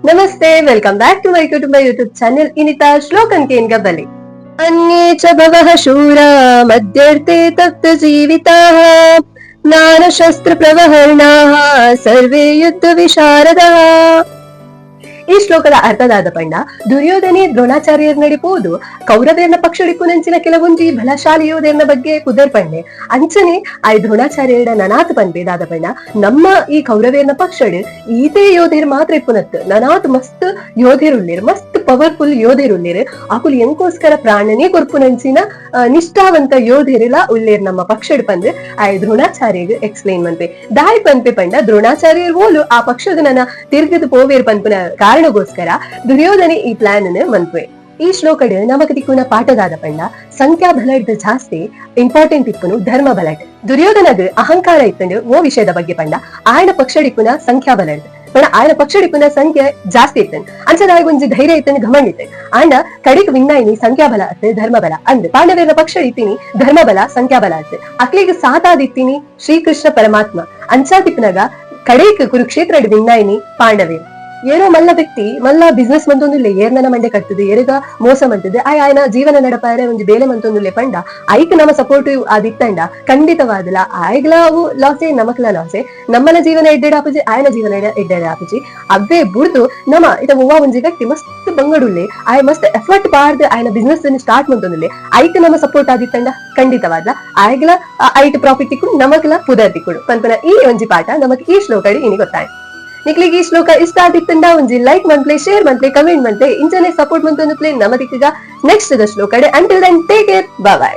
Namaste, welcome back to my ಕುಟುಂಬ YouTube channel. ಇನಿತ ಶ್ಲೋಕನ್ ಕೇನ್ಗ ಬಲಿ. ಅನ್ಯೇ ಚ ಬಹವಃ ಶೂರಾ ಮಧ್ಯರ್ತೆ ತಪ್ತ ಜೀವಿತಾಃ ಜ್ಞಾನಶಸ್ತ್ರ ಪ್ರವಹರ್ಣಾಃ ಸರ್ವೇ ಯುದ್ಧ ವಿಶಾರದಾಃ. ಈ ಶ್ಲೋಕದ ಅರ್ಥದಾದ ಪಂಡ, ದುರ್ಯೋಧನೆ ದ್ರೋಣಾಚಾರ್ಯರ ನಡಿಪೋದು ಕೌರವೇರ್ನ ಪಕ್ಷಡಿಪುನಂಚಿನ ಕೆಲವೊಂಜಿ ಬಲಶಾಲಿ ಯೋಧೇರ್ನ ಬಗ್ಗೆ ಪುದರ್ ಪಂಡೆ. ಅಂಚನೆ ಆಯ್ ದ್ರೋಣಾಚಾರ್ಯರ ನನಾತ್ ಪನ್ಪೆ. ದಾದ ಪಂಡ, ನಮ್ಮ ಈ ಕೌರವೇರ್ನ ಪಕ್ಷಡ್ ಈತೇ ಯೋಧೇರ್ ಮಾತ್ರ ಇಪ್ಪುನತ್, ನನಾತ್ ಮಸ್ತ್ ಯೋಧೇರುಲ್ಲೇರ್, ಮಸ್ತ್ ಪವರ್ಫುಲ್ ಯೋಧೇರುಲ್ಲೇರ್. ಅಕುಲು ಎಂಕೋಸ್ಕರ ಪ್ರಾಣನೇ ಕೊರ್ಪುನಂಚಿನ ನಿಷ್ಠಾವಂತ ಯೋಧೇರಿಲ ಉಲ್ಲೇರ್ ನಮ್ಮ ಪಕ್ಷಡ್ ಪಂದ್ ಆಯ್ ದ್ರೋಣಾಚಾರ್ಯಗ್ ಎಕ್ಸ್ಪ್ಲೈನ್ ಮನ್ಪೆ. ದಾಯ್ ಪನ್ಪೆ ಪಂಡ, ದ್ರೋಣಾಚಾರ್ಯರ್ ಓಲು ಆ ಪಕ್ಷದ ನನ್ನ ತಿರ್ಗದು ಪೋವೇರ್ ಪನ್ಪುನ ಕಾರಣಗೋಸ್ಕರ ದುರ್ಯೋಧನೆ ಈ ಪ್ಲಾನ್ ಮನ್ಪೆ. ಈ ಶ್ಲೋಕಡ್ ನಮಕ್ ತಿಕ್ಕುನ ಪಾಠದಾದ ಪಂಡ, ಸಂಖ್ಯಾ ಬಲಡ್ ಜಾಸ್ತಿ ಇಂಪಾರ್ಟೆಂಟ್ ಇಪ್ಪುನು ಧರ್ಮ ಬಲಡ್. ದುರ್ಯೋಧನಗ್ ಅಹಂಕಾರ ಇತ್ತಂಡು ಓ ವಿಷಯದ ಬಗ್ಗೆ ಪಂಡ, ಆಯನ ಪಕ್ಷಡಿಪ್ಪುನ ಸಂಖ್ಯಾ ಬಲಡ್ ಪಂಡ, ಆಯನ ಪಕ್ಷಡಿಪ್ಪುನ ಸಂಖ್ಯೆ ಜಾಸ್ತಿ ಇತ್ತನ್. ಅಂಚದಾಯ ಒಂಜಿ ಧೈರ್ಯ ಇತ್ತನ್, ಘಮಂಡ್ ಇತ್ತನ್. ಆಂಡ ಕಡಿಕ್ ವಿನ್ನಾಯಿನಿ ಸಂಖ್ಯಾ ಬಲ ಅತ್ತೆ, ಧರ್ಮ ಬಲ ಅಂದ್. ಪಾಂಡವೇರ ಪಕ್ಷ ಇತ್ತೀನಿ ಧರ್ಮ ಬಲ, ಸಂಖ್ಯಾ ಬಲ ಅತ್ತೆ. ಅಕ್ಲಿಗ್ ಸಾತಾದಿತ್ತೀನಿ ಶ್ರೀಕೃಷ್ಣ ಪರಮಾತ್ಮ. ಅಂಚಾತಿಪ್ಪನಾಗ ಕಡೇಕ್ ಕುರುಕ್ಷೇತ್ರ ವಿನ್ನಾಯಿನಿ ಪಾಂಡವೇರ್. ಏನೋ ಮಲ್ಲ ವ್ಯಕ್ತಿ, ಮಲ್ಲ ಬಿಸ್ನೆಸ್ ಮಂತೊಂದುಲ್ಲೆ, ಏರ್ನನ ಮಂಡೆ ಕಟ್ತದೆ, ಏರೆಗ ಮೋಸ ಮಂತದೆ, ಆಯ್ ಆಯನ ಜೀವನ ನಡಪಾಯರೆ ಒಂಜಿ ಬೇಲೆ ಮಂತೊಂದುಲ್ಲೆ ಪಂಡ, ಐಕ್ ನಮ್ಮ ಸಪೋರ್ಟ್ ಆದಿತ್ತಂಡ ಖಂಡಿತವಾದಲ ಆಯ್ಗ್ಲ ಅವು ಲಾಸೆ, ನಮಕ್ಲ ಲಾಸೆ. ನಮ್ಮನ ಜೀವನ ಎಡ್ಡೆಡ್ ಆಪುಜಿ, ಆಯನ ಜೀವನ ಎಡ್ಡೆಡ್ ಆಪುಜಿ. ಅವ್ವೇ ಬುಡ್ದು ನಮ ಇತ ಒವ್ವ ಒಂಜಿ ವ್ಯಕ್ತಿ ಮಸ್ತ್ ಬಂಗಡುಲ್ಲೆ, ಆಯ್ ಮಸ್ತ್ ಎಫರ್ಟ್ ಪಾರ್ದ್ ಆಯನ ಬಿಸ್ನೆಸ್ ಸ್ಟಾರ್ಟ್ ಮಂತೊಂದುಲ್ಲೆ, ಐಕ್ ನಮ್ಮ ಸಪೋರ್ಟ್ ಆದಿತ್ತಂಡ ಖಂಡಿತವಾದ್ಲ ಆಯ್ಗ್ಲ ಐಟ್ ಪ್ರಾಫಿಟ್ ತಿಕ್ಕು, ನಮಕ್ಲ ಪುದರ್ ತಿಕ್ಕುಡು ಪನ್ಪನ ಈ ಒಂಜಿ ಪಾಠ ನಮಕ್ ಈ ಶ್ಲೋಕಡಿ ಇನಿ ಗೊತ್ತಾಯ್. ನಿಕ್ಲಿಗೆ ಈ ಶ್ಲೋಕ ಇಷ್ಟ ಆದಿತ್ತಂಡ ಒಂಜಿ ಲೈಕ್ ಮನ್ಪ್ಲೆ, ಶೇರ್ ಮನ್ಪ್ಲೆ, ಕಮೆಂಟ್ ಮನ್ಪ್ಲೆ. ಇಂಚನೆ ಸಪೋರ್ಟ್ ಮಂತೊಂದು ಪ್ಲೇ ನಮ್ಮ ದಿಕ್ಕಗ ನೆಕ್ಸ್ಟ್ the ಶ್ಲೋಕಡೆ. Until then, take care, bye.